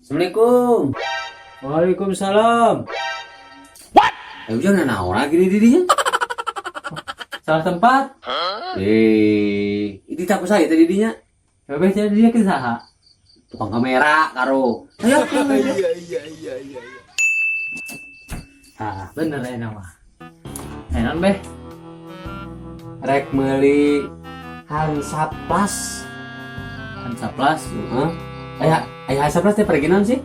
Assalamualaikum. Waalaikumsalam. Eh, ujang naon lagi di dinya? Salah tempat. Eh, ini tak saya tadi dinya. Bebeh jadi dia ke saha? Tukang kamera karo. Ayo. Iya. Ah, bener ya nama. Eh, non beh. Rek meuli Hansaplast. Hansaplast. Heeh. Aya aya Hansaplast teh pergi naon sih?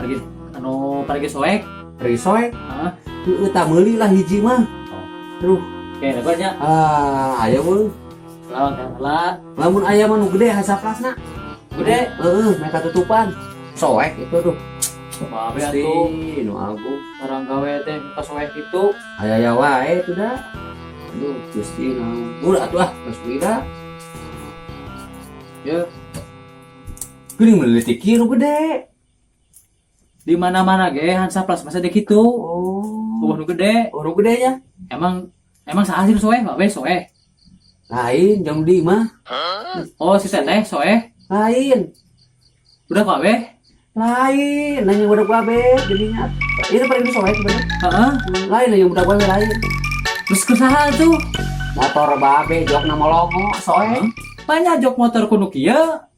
Pergi anu pergi soek. Pergi soek. Heeh. Heeh, tah meuli lah hiji mah. Oh. Aduh, Oke, lebarnya. ah, aya mah. Lawan kan lah. Lamun aya mah nu gede Hansaplastna. Gede. Heeh, mereka tutupan. Soek itu tuh. Babe Pasti atuh nu agung. Barang gawe teh muka soek itu. Aya aya wae itu dah. Aduh, Gusti nganggur atuh ah, geus da. Ya, Geuning meuli leutik nu gede. Di mana-mana ge Hansaplast masa dek itu. Oh. Oh, nu gede. Oh, nu gede nya. Emang emang saha sih nu soek, babe soek? Lain jam di mah. Oh, si teteh soek. Lain. Udah babe. Lain, nanya budak babe jadinya. Itu paling soek bener. Heeh. Lain nanya budak babe lain. Terus ke saha tuh? Motor babe jokna molongo soek. Banyak jok motor kudu kieu.